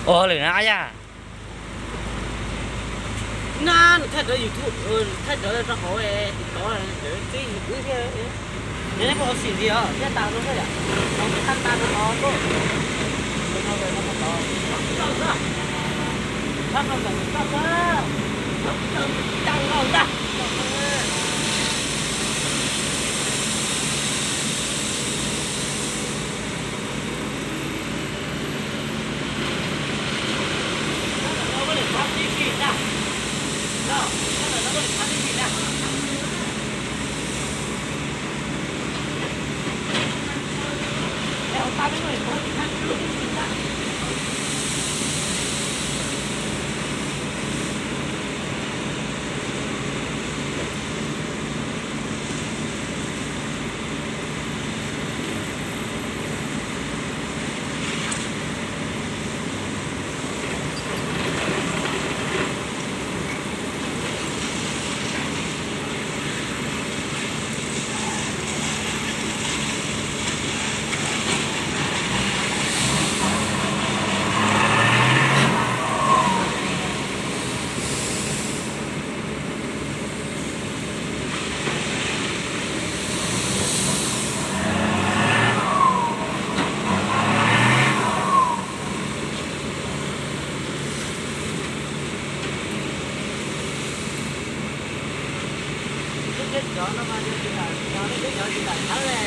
Ua hauj lwm na yaj. Na nws thaij rawv YouTube, thaij rawv rau hauv TikTok, ntawd tib wb thiab. Neb puas ua xim ntsis os, thiab tas rau xwb yom. Los mus thaj tas rau hauv tuaj. Mus no mus no tod. Txhob txawm mus txog xwb. Txhob txawm mus txog xwb. Cov no mas yog tsis tawm, cov no yog tsis tawm thawb li.